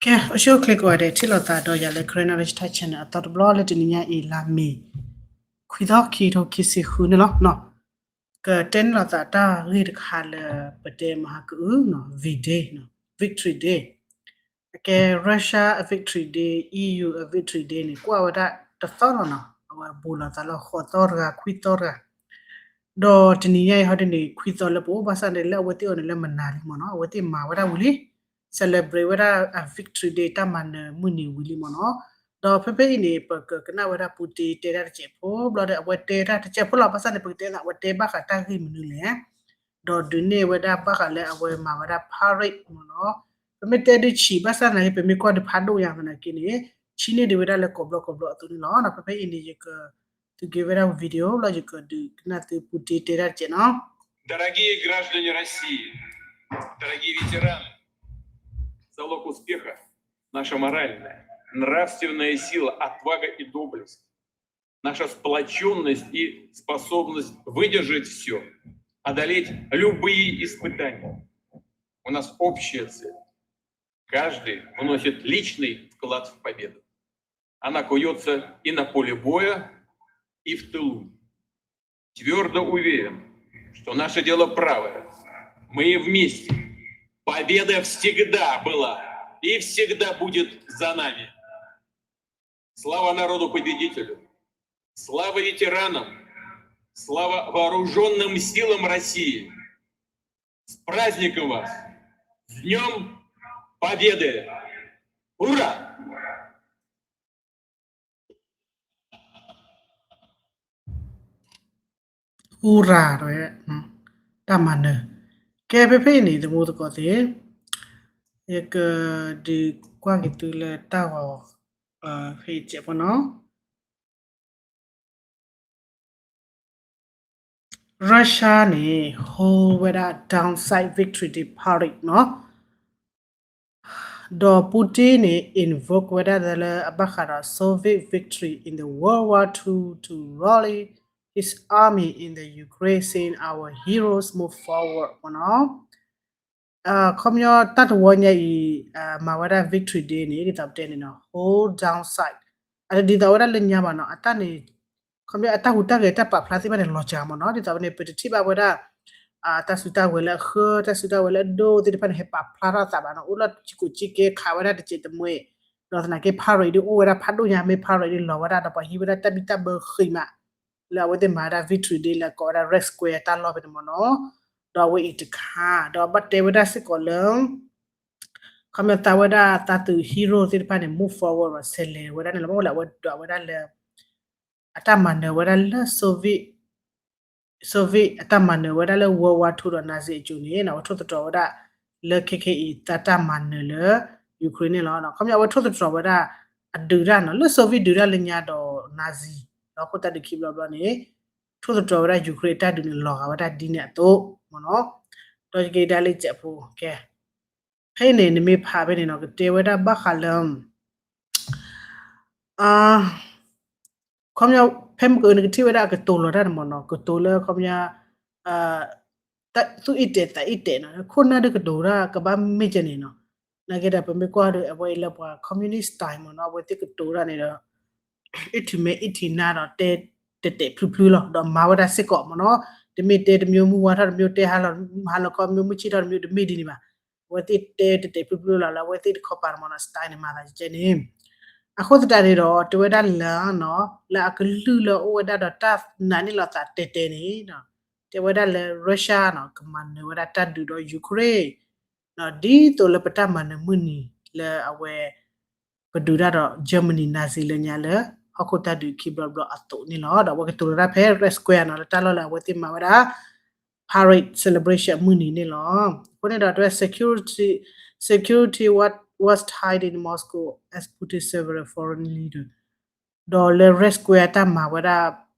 ကဲ အိၣ်ဆူၣ်အိၣ်ချ့ကိးဂၤဒဲး ထံၣ်လိာ်သးဒီးယၤလၢ Karen Knowledge Thai Channel အသီတဘျီလၢတနံၤညါအံၤ လါမ့ၤ ခွံသီ ခံကထိခံဆံဃုန့ၣ်လီၤ. ကတဲန့ၢ်လိာ်သးတၢ်ဂ့ၢ်တခါလၢ ပတဲမဟါကအု V-Day, Victory Day. အကဲ Russia အ Victory Day, E U အ Victory Day န့ၣ် ကွၢ်ဝဲဒၣ်တသီလီၤနီၤ. အဝဲဘူးလိာ်သးလၢဃိးသီတဂၤ ခွံသီတဂၤ ဒီးတနံၤညါအံၤဟီဒ်န့ၣ် ခွံသီလၢပအိၣ် ဘၣ်ဆၣ်န့ၣ်လၢအဝဲသ့ၣ်အီၤန့ၣ်လၢမနၤလံမ့ၢ်နီၤ, အဝဲသ့ၣ်မၤဝဲဒၣ်ဝံၤလံ, celebrate ဝဲဒၣ်အ Victory Day တၢ်မၤနၢၤမုၢ်နံၤဝံၤလံမ့ၢ်နီၤ. ဒီးဖဲဖဲအံၤန့ၣ် ပကကနၣ်ဝဲဒၣ် Putin တဲတၢ်တစဲးဖိဘျီဒီး အဝဲတဲတၢ်တစဲးဖိလီၤ. ဘၣ်ဆၣ်န့ၣ် ပကတဲသး အဝဲတဲဘၣ်ဃးတၢ်ဂ့ၢ်မနုၤလဲၣ်, ဒီးဒုးနဲၣ်ဝဲဒၣ်ဘၣ်ဃးလၢအဝဲမၤဝဲဒၣ် parade မ့ၢ်နီၤ. ပမ့ၢ်တဲဒုးဆံး ဘၣ်ဆၣ်သနာ်က့ ပမ့ၢ်ကွၢ်ဒုးဖးဒိၣ်ညါသနာ်က့န့ၣ် ဆံးန့ၢ်ဒံးဝဲဒၣ်လၢကိးဘျီကိးဘျီအသိးန့ၣ်လီၤ. ဖဲဖဲအံၤန့ၣ် ယက သုးက့ၤဝဲဒၣ် video လီၤ ယကဒုးကနၣ်သု Putin တဲတၢ်တစဲးနီၤ. Дорогие граждане России, дорогие ветераны, залог успеха — наша моральная, нравственная сила, отвага и доблесть, наша сплочённость и способность выдержать всё, одолеть любые испытания. У нас общая цель. Каждый вносит личный вклад в победу. Она куется и на поле боя, и в тылу. Твёрдо уверен, что наше дело правое. Мы вместе. Победа всегда была и всегда будет за нами. Слава народу-победителю! Слава ветеранам! Слава вооружённым силам России! С праздником вас! С Днём Победы! Ура! Hurrah တၢ်မၤနၢၤ. ကဲ ဖဲဖဲအံၤန့ၣ် သမူသကိးသ့ၣ်, ယကဒုးကွၢ်က့ၤသုလၢတၢ်ဂီၤ ဖဲအံၤတစဲးဖိနီၤ. Russia န့ၣ် hold ဝဲဒၣ် downside victory day parade နီၤ. ဒီး Putin န့ၣ် invoke ဝဲဒၣ်လၢအဘၣ်ဃးဒီး Soviet victory in the World War Two to rally his army in the Ukraine, saying our heroes move forward မ့ၢ်နီၤ. ခီပညီတၢ်တဝီညါအံၤ မၤဝဲဒၣ် victory day န့ၣ် ဒ်သိးပတဲန့ၣ်နီၤ hold downside အတဒ်သိးဝဲဒၣ်လၢညါဘၣ်နီၤ, အတၢ်န့ၣ် ခီပညီအတၢ်ဟူးတၢ်ဂဲၤတၢ်ပာ်ဖျါသ့ၣ်တဖၣ်န့ၣ် လီၤစှၤမ့ၢ်နီၤ. ဒ်သိးဝဲန့ၣ် ပတထံၣ်ဘၣ်ဝဲဒၣ် တၢ်စုတၢ်ဝဲၤလၢအဃၢ တၢ်စုတၢ်ဝဲၤလၢအဒိၣ်သ့ၣ်တဖၣ်န့ၣ် ဟဲပာ်ဖျါထီၣ်အသးဘၣ်နီၤ, အိၣ်လီၤဆံးကိးဆံးကဲ ခးဝဲဒၣ်တစဲးတမှဲ, ဒီးသနာ်က့ parade ဒ်အိၣ်ဝဲဒၣ်ဖးဒိၣ်ညါ မ့ၢ် parade ဒ်လီၤဝဲဒၣ်ဒီး ပှၤဟံးဝဲဒၣ်တၢ်ဘံၣ်တၢ်ဘၢဃံးမး လၢအဝဲသ့ၣ်မၤဝဲဒၣ် victory day လၢအကိးဝဲဒၣ် Red Square တၢ်လီၢ်ဖဲန့ၣ်မ့ၢ်နီၤ. ဒီးအဝဲအံၤတခါ ဒီးဘၣ်တဲဝဲဒၣ်စ့ၢ်ကီးလၢ ခီပညီသးဝဲဒၣ်သးသုး hero သ့ၣ်တဖၣ်န့ၣ် move forward ဆဲးလဲၤဝဲဒၣ်န့ၣ်လီၤ. မ့ၢ်လၢအဝဲဒွးဝဲဒၣ်လၢ အတၢ်မၤနၢၤဝဲဒၣ်လၢ Soviet, Soviet အတၢ်မၤနၢၤဝဲဒၣ်လၢ World War Two ဒီး Nazi အစိၤန့ၣ် အဝဲထိၣ်သတြီၤဝဲဒၣ် လၢခဲခဲအံၤ တၢ်တၢ်မၤနၢၤလၢ Ukraine န့ၣ်လီၤ. ခီပညီအဝဲထိၣ်သတြီၤဝဲဒၣ် အဒုးတၢ်နီၤ လၢ Soviet ဒုးတၢ်လၢညါဒီး Nazi ဒီးဟီၣ်ခိၣ်တၢ်ဒုးခံဘျီဘျီန့ၣ် ထိၣ်သတြီၤဝဲဒၣ် Ukraine အတၢ်ဒုးန့ၣ် လီၤဂာ်ဝဲဒၣ်ဒ်န့ၣ်အသိးမ့ၢ်နီၤ. ဒီးယက့ၤဒၣ်လၢစဲးဖိ ကဲ ဖဲအံၤန့ၣ် နမ့ၢ်ဖးဖဲန့ၣ်နီၤ ကတဲဝဲဒၣ်ဘၣ်ဃးလၢ ခီပညီ ဖဲမ့ၢ်ကနကထံၣ်ဝဲဒၣ်အကတိၤလီၤတၢ်န့ၣ်မ့ၢ်နီၤ ကတိၤလၢခီပညီ သူၣ်အ့ၣ်တဲာ်သးအ့ၣ်တဲာ်နီၤ ခိၣ်နၢ်ဒ်ကတိၤတၢ်ကဘၣ်မ့ၢ်ကဲန့ၣ်နီၤ. နာ်က့ဒီး ပမ့ၢ်ကွၢ်ဒီး အဝဲအံၤလၢပှၤ communist style မ့ၢ်နီၤ အဝဲသ့ၣ်ကတိၤတၢ်န့ၣ်ဒီး အ့ၣ်ထူးမဲအ့ၣ်ထံးနါဒီးတဲတဲာ်ဖျုးဖျုးလီၤ ဒီးမၤဝဲဒၣ်စ့ၢ်ကီးမ့ၢ်နီၤ. တမ့ၢ်တဲတမျိုး မုၢ်ဝါထီၣ်တမျိုး တဲဟါလီၤ ဟါလီၤခီ မ့ၢ်မုၢ်ဆ့ၣ်ထီၣ်တမျိုး တမ့ၢ်ဒ်န့ၣ်ဘၣ်. အဝဲသ့ၣ်တဲတဲာ်ဖျုးဖျုးလီၤလၢ အဝဲသ့ၣ်တခီပၤန့ၣ်မ့ၢ်နီၤ style န့ၣ် မၤသးကဲန့ၣ်. အဃိသတးန့ၣ်ဒီး တဲဝဲဒၣ်လၢနီၤ လၢအကလုၢ်လၢအအိၣ်ဝဲဒၣ်ဒီးတၢ်နာ်န့ၢ်လိာ်သးတဲတဲန့ၣ် တဲဝဲဒၣ်လၢ Russia နီၤ ကမၤနၢၤဝဲဒၣ်တၢ်ဒုးဒီး Ukraine ဒ်သိးလၢပတၢ်မၤနၢၤမုၢ်နံၤလၢအဝဲ ပဒုးတၢ်ဒီး Germany Nazi လၢညါလၢ ဟီၣ်ခိၣ်တၢ်ဒုးခံဘျီဘျီအသိးန့ၣ်လီၤ. ဒီးအဝဲကတိၤလီၤတၢ်ဖဲ Red Square နီၤ လၢတၢ်လီၢ်လၢအဝဲသ့ၣ်မၤဝဲဒၣ် parade celebration အမုၢ်နံၤန့ၣ်လီၤ. အဃိန့ၣ်ဒီးတဲ security, security was, was tight in Moscow as Putin several foreign leader ဒီးလၢ Red Square တၢ်မၤဝဲဒၣ်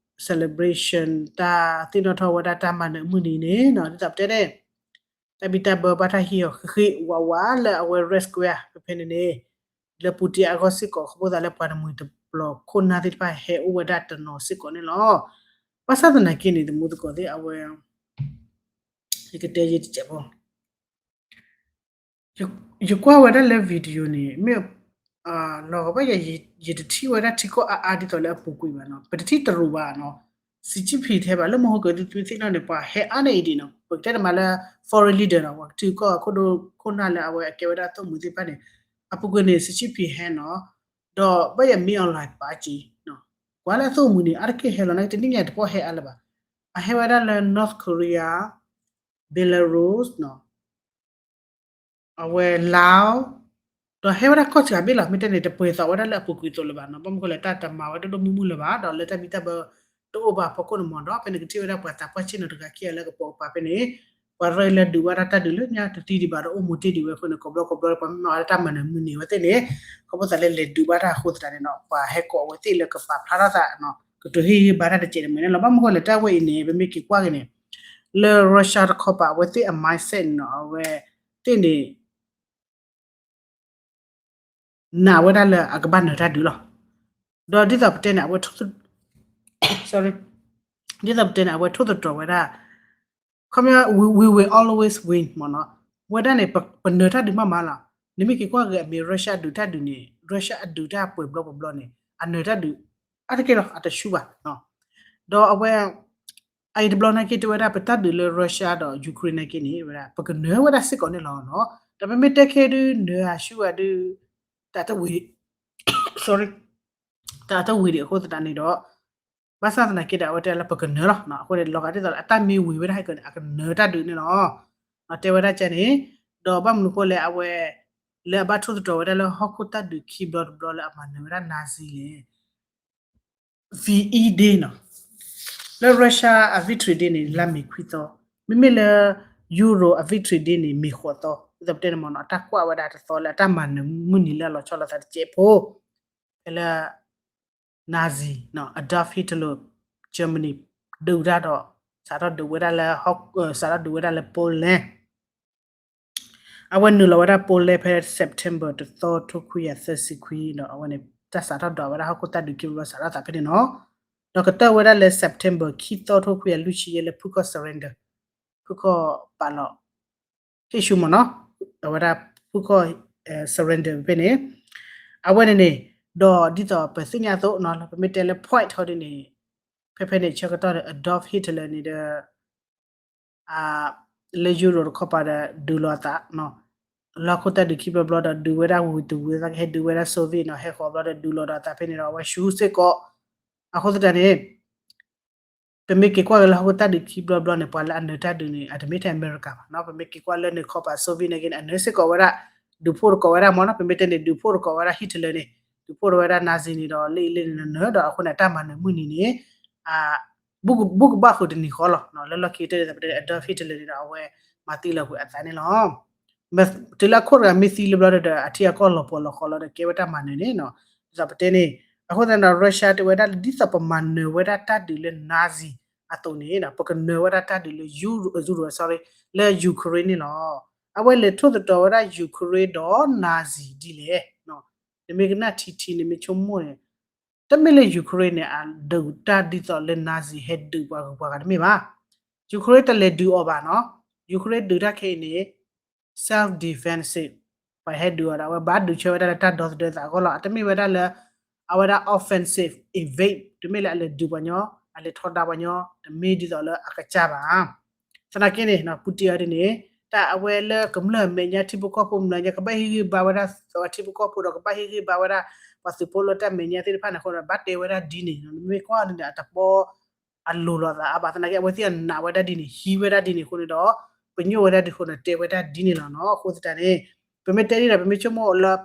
celebration တၢ်သ့ၣ်နီၣ်ထီၣ်ဝဲဒၣ်တၢ်မၤနၢၤမုၢ်နံၤန့ၣ်နီၤ ဒ်သိးပတဲန့ၣ် တၢ်ဘံၣ်တၢ်ဘၢဘၣ်တၢ်ဟံးအီၤဃ့ဃ့ဝးဝးလၢအဝဲ Red Square ဖဲဖဲန့ၣ်န့ၣ် လၢ Putin အဂီၢ်စ့ၢ်ကီး ခီဖျိသးလၢပှၤတမှံၤတပျီၤခိၣ်နၢ်သ့ၣ်တဖၣ်ဟဲအိၣ်ဝဲဒၣ်တနီၤစ့ၢ်ကီးန့ၣ်လီၤ. ဘၣ်ဆၣ်သနာ်က့န့ၣ် သမူသကိးသ့ၣ်အဝဲ ယကတဲယတစဲးဖိ ယကွၢ်ဝဲဒၣ်လၢ video န့ၣ် မ့ၢ် လီၤဂာ်ဘၣ်ယၤ ယတထံၣ်ဝဲဒၣ်ထံကီၢ်အါအါဒ်သိးလၢအပူၤကွံာ်ဘၣ်နီၤ, ပတထံၣ်တရူးဘၣ်နီၤ, စံးကံဖံးထဲဘၣ် လၢမဟိကၢသုသုသ့ၣ်နီၣ်န့ၣ် ပှၤဟဲအါန့ၢ်အံၤဒံးနီၤ, ပကတဲတမံၤလၢ foreign leader နီၤ, ပှၤထံကီၢ်အခိၣ်ဒိၣ်ခိၣ်နၢ်လၢအဝဲအကဲဝဲဒၣ်သိၣ်မှံၤသ့ၣ်တဖၣ်န့ၣ်, အပူၤကွံာ်န့ၣ် စံးကံဖံးဟဲနီၤ, ဒီးဘၣ်ယၤမ့ၢ်အီၤလၢပာ်က့ၤ, ကွၢ်လၢအသိၣ်မှံၤန့ၣ် အါတက့ၢ်ဟဲလီၤနာ်က့ တနံၣ်ညါတပီၢ်ဟဲအါလၢၤဘၣ်, အဟဲဝဲဒၣ်လၢ North Korea, Belarus နီၤ အဝဲ Laos, ဒီးဟဲဝဲဒၣ်ကီၢ်စှၤဘ့ၣ်လီၤ, မ့ၢ်တဲန့ၣ် တပှဲၤသိးဝဲဒၣ်လၢအပူၤကွံာ်အသိးလၢၤဘၣ်နီၤ, ဘၣ်မနုၤဃိလဲၣ် တၢ်တမၤဝဲဒၣ်ဒိၣ်ဒိၣ်မုၢ်မုၢ်လၢၤဘၣ်, ဒီးလၢတၢ်ဘံၣ်တၢ်ဘၢတအိၣ်ဘၣ်အဖီခိၣ်န့ၣ်မ့ၢ်နီၤ, ဖဲန့ၣ်ကထံၣ်ဝဲဒၣ်ပှၤသးပှၢ်ဆ့ၣ်နီၤတဂၤခံဂၤလၢကပိာ်ကပၤဖဲန့ၣ်, ပှၤရဲၣ်လၢဒုးဘၣ်တၢ်တၢ်ဒုးလၢညါတသံဒံးဘၣ်ဒီးအိၣ်မူတ့ၢ်ဒံးဝဲအဃိန့ၣ် ကိးဘျီကိးဘျီပှၤမ့ၢ်မၤဝဲဒၣ်တၢ်မၤနၢၤမုၢ်နံၤဝဲသ့ၣ်န့ၣ်, ခီဖျိသးလၢလဲၤဒုးဘၣ်တၢ်အဃိသတးန့ၣ်နီၤ ပှၤဟဲကိးအဝဲသ့ၣ်လၢကပာ်ဖျါထီၣ်သး ကတိၤဟ့ၣ်ဂံၢ်ဘါတၢ်တစဲးတမှဲၤန့ၣ်လီၤ, ဘၣ်မနုၤဃိလဲၣ် တၢ်ဝဲအံၤန့ၣ် ပမ့ၢ်က့ၤကွၢ်က့ၤန့ၣ် လၢ Russia တခီပၤ အဝဲသ့ၣ်အ mindset နီၤ အဝဲသ့ၣ်န့ၣ် နာ်ဝဲဒၣ်လၢအကဘၣ်နၢၤတၢ်ဒုးလီၤ, ဒီးဒ်သိးပတဲန့ၣ် အဝဲ sorry, ဒ်သိးပတဲန့ၣ် အဝဲထိၣ်သတြီၤဝဲဒၣ် ခီပညီ we, we will always win မ့ၢ်နီၤ, ဝဲဒၣ်န့ၣ် ပနၢၤတၢ်ဒုးမးမးလီၤ, နမ့ၢ်က့ၤကွၢ်ဂ့ၤအမ့ၢ် Russia ဒုးတၢ်ဒုးန့ၣ် Russia အဒုးတၢ်ပှဲၤဘျီပှဲၤဘျီန့ၣ် အနၢၤတၢ်ဒုး အါတက့ၢ်လီၤ အတဆူဘၣ်, ဒီးအဝဲ အအံၤတဘျီနာ်က့ တဲဝဲဒၣ်ပတၢ်ဒုးလၢ Russia ဒီး Ukraine နာ်က့န့ၣ် ဝဲဒၣ် ပကနၢၤဝဲဒၣ်စ့ၢ်ကီးန့ၣ်လီၤနီၤ, ဒီးပမ့ၢ်တဲခဲဒုး နၢၤဧါဆူဧါဒုး တၢ်တဝံၤ sorry, တၢ်တဝံၤဒံးအဃိသတးန့ၣ်ဒီး ဘၣ်ဆၣ်သနာ်က့ဒီး အဝဲတဲလၢပကနၢၤလီၤ, အဃိန့ၣ် လီၤဂာ်ဒ်သိးလၢအတၢ်မ့ၢ်ဝံၤဝဲဒၣ်ဟဲကၢန့ၣ် အကနၢၤတၢ်ဒုးန့ၣ်လီၤ, တဲဝဲဒၣ်ကဲန့ၣ်, ဒီးဘၣ်မနုၤဃိလဲၣ် အဝဲ လၢအဘၣ်ထိၣ်သတြီၤဝဲဒၣ်လၢဟီၣ်ခိၣ်တၢ်ဒုးခံဘျီတဘျီလၢအမၤနၢၤဝဲဒၣ် Nazi လဲၣ် VE Day နီၤ, လၢ Russia အ victory day န့ၣ် လါမ့ၤခွံသီ, မ့မ့ၢ်လၢ Euro အ victory day န့ၣ် မ့ၤဃိးသီ, ဒ်သိးပတဲန့ၣ်မ့ၢ်နီၤ အတၢ်ကွၢ်ဝဲဒၣ်တသီလၢအတၢ်မၤနၢၤမုၢ်နံၤလၢအလီၤဆီလိာ်သးတစဲးဖိ, ဖဲလၢ Nazi နီၤ Adolf Hitler Germany ဒုးတၢ်ဒီး စးထီၣ်ဒုးဝဲဒၣ်လၢ စးထီၣ်ဒုးဝဲဒၣ်လၢ Poland အဝဲနုာ်လီၤဝဲဒၣ် Poland ဖဲ September တသီ ထိခွံကယၤသၢဆံခွံဒီး အဝဲန့ၣ် တၢ်စးထီၣ်ဒုးဝဲဒၣ်ဟီၣ်ခိၣ်တၢ်ဒုးခံဘျီဘျီစးထီၣ်သးဖဲန့ၣ်နီၤ, ဒီးကတၢၢ်ဝဲဒၣ်လၢ September ခံသီ ထိခွံကယၤလွံၢ်ဆံယဲၢ်လၢ ဖုခီၣ် surrender, ဖုခီၣ်ပာ်လီၤ ဟ့ၣ်ဆူမ့ၢ်နီၤ, အဝဲဒၣ်ဖုခီၣ် surrender ဖဲန့ၣ်, အဝဲန့ၣ်န့ၣ်, ဒီးဒ်သိးပသ့ၣ်ညါအသိးနီၤ ပမ့ၢ်တဲလၢ point ထီဒ်န့ၣ်, ဖဲဖဲန့ၣ်ဆၢကတီၢ်ဒီး Adolf Hitler န့ၣ်ဒီး လၢ Euro တခီပၤဒီး ဒုးလိာ်အသး, လၢဟီၣ်ခိၣ်တၢ်ဒုးခံဘျီဘျီဒီး ဒုးဝဲဒၣ်ဝံၤတဝံၤသးကဟဲဒုးဝဲဒၣ် Soviet နီၤ ဟဲဃီၤဘျီဒီး ဒုးလိာ်ဒီးအသးဖဲန့ၣ်ဒီး အဝဲဆူစ့ၢ်ကီး, အဃိသတးန့ၣ် ပမ့ၢ်က့ၤကွၢ်က့ၤလၢဟီၣ်ခိၣ်တၢ်ဒုးခံဘျီဘျီန့ၣ် ပှၤလၢအနၢၤတၢ်ဒုးန့ၣ် အတမ့ၢ်ထဲအမဲရကၤဘၣ်နီၤ, ပမ့ၢ်က့ၤကွၢ်လၢန့ၣ်ခီပၤ Soviet န့ၣ်က့န့ၣ် အနၢၤစ့ၢ်ကီးဝဲဒၣ်, ဒုးဖှိၣ်တကိးဝဲဒၣ်မ့ၢ်နီၤ, ပမ့ၢ်တဲန့ၣ် ဒုးဖှိၣ်တကိးဝဲဒၣ် Hitler န့ၣ်, ဒုးဖှိၣ်တဝဲဒၣ် Nazi န့ၣ်ဒီး လၢအံၤလၢန့ၣ်နၢၤဒီး အဃိန့ၣ် အတၢ်မၤနၢၤမုၢ်နံၤန့ၣ် ဘူၣ်ကဘၣ်ဃုာ်တနံၤဃီလီၤ, လၢလီၢ်ခံကတၢၢ်ဒ်သိးပတဲ Adolf Hitler န့ၣ်ဒီး အဝဲမၤသံလီၤကွံာ်အသးန့ၣ်လီၤ. တုၤလၢအခိၣ်တဂၤမ့ၢ်သံလၢဘျီဒီး အထံအကီၢ်လီၤပှီၢ်လီၤဃီလီၤဒီး ကဲဝဲတၢ်မၤနၢၤန့ၣ်နီၤ, ဒ်သိးပတဲန့ၣ်, အဃိသတးဒီး Russia တဲဝဲဒၣ်လၢ ဒ်သိးပမၤနၢၤဝဲဒၣ်တၢ်ဒုးလၢ Nazi အသိးန့ၣ် ပကနၢၤဝဲဒၣ်တၢ်ဒုးလၢ Euro, Euro, sorry, လၢ Ukraine န့ၣ်လီၤ. အဝဲလဲၤထိၣ်သတြီၤဝဲဒၣ် Ukraine ဒီး Nazi ဒ်လဲၣ်, နမ့ၢ်ကနၣ်ထံထံ နမ့ၢ်ဆိကမိၣ်န့ၣ် တမ့ၢ်လၢ Ukraine န့ၣ် အဒုးတၢ်ဒ်သိးလၢ Nazi ဟဲဒုးပှၤဂုၤပှၤဂၤတမ့ၢ်ဘၣ်. Ukraine တလဲၤဒုးအီၤဘၣ်နီၤ, Ukraine ဒုးတၢ်ခဲအံၤန့ၣ် self defensive, ပှၤဟဲဒုးအီၤဒီး အဝဲဘၣ်ဒုးဆၢဝဲဒၣ်လၢတၢ်ဒီသဒၢသးအဂီၢ်လီၤ. အတမ့ၢ်ဝဲဒၣ်လၢ အဝဲဒၣ် offensive invade တမ့ၢ်လၢအလဲၤဒုးပှၤညီ, အလဲၤထီဒါပှၤညီ, တမ့ၢ်ဒ်သိးလၢအကစၢ်ဘၣ်. သနာ်က့န့ၣ် Putin အီၤဒ်န့ၣ် တၢ်အဝဲလၢကမျၢၢ်အမဲာ်ညါ ထံဖိကီၢ်ဖိမျၢ်ညါ ကဘၣ်ဟ့ၣ်ဂံၢ်ဘါဝဲဒၣ် ထံဖိကီၢ်ဖိဒီး ကဘၣ်ဟ့ၣ်ဂံၢ်ဘါဝဲဒၣ် ပှၤသုးဖိလၢတၢ်မဲာ်ညါသ့ၣ်တဖၣ်န့ၣ်အဃိဒီး ဘၣ်တဲဝဲဒၣ်ဒ်န့ၣ်, မ့ၢ်ကွၢ်န့ၣ် အတပီ အလိၤလိာ်သးအါဘၣ်. သနာ်က့ အဝဲသ့ၣ်အနာ်ဝဲဒၣ်ဒ်န့ၣ် ဟံးဝဲဒၣ်ဒ်န့ၣ်အဃိန့ၣ်ဒီး ပညိၣ်ဝဲဒၣ်ဒ်အဃိန့ၣ် တဲဝဲဒၣ်ဒ်န့ၣ်လီၤနီၤ. အဃိသတးန့ၣ် ပမ့ၢ်တဲဒ်ဒီး ပမ့ၢ်ဆိကမိၣ်လၢ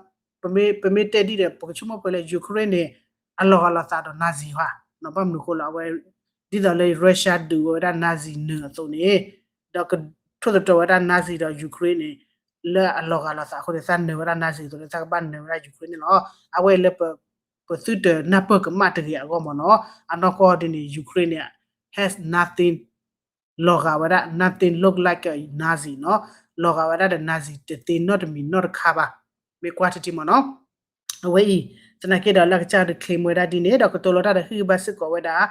ပမ့ၢ်တဲဒ်ဒီး ပကဆိကမိၣ်ဖဲလၢ Ukraine န့ၣ် အလီၤဂာ်လိာ်သးဒီး Nazi ဧါ, ဘၣ်မနုၤအဃိလၢအဝဲ ဒ်သိးလၢ Russia ဒုးဝဲဒၣ် Nazi နၢၤအသိးန့ၣ် ဒီးကထိၣ်သတြီၤဝဲဒၣ် Nazi ဒီး Ukraine န့ၣ် လၢအလီၤဂာ်လိာ်သးအဃိန့ၣ် သးနၢၤဝဲဒၣ် Nazi အသိးန့ၣ် သးကဘၣ်နၢၤဝဲဒၣ် Ukraine န့ၣ်လီၤ. အဝဲလၢ ပသုတနၢ်ပၢၢ်ကမၣ်တဂ့ၤအဂီၢ်မ့ၢ်နီၤ. အနီၢ်ကီၢ်ဒ်န့ၣ် Ukraine န့ၣ် has nothing လီၤဂာ်ဝဲဒၣ် nothing look like a Nazi နီၤ, လီၤဂာ်ဝဲဒၣ်ဒီး Nazi တသ့နီတမံၤနီတခါဘၣ်, မ့ၢ်ကွၢ်ထံထံမ့ၢ်နီၤ. အဝဲအံၤ သနာ်က့ဒီး လၢအကစၢ်ဒီး claim ဝဲဒၣ်ဒ်န့ၣ် ဒီးကတိၤလီၤတၢ်ဒီး ဟ့ၣ်ဂံၢ်ဘါစ့ၢ်ကီးဝဲဒၣ်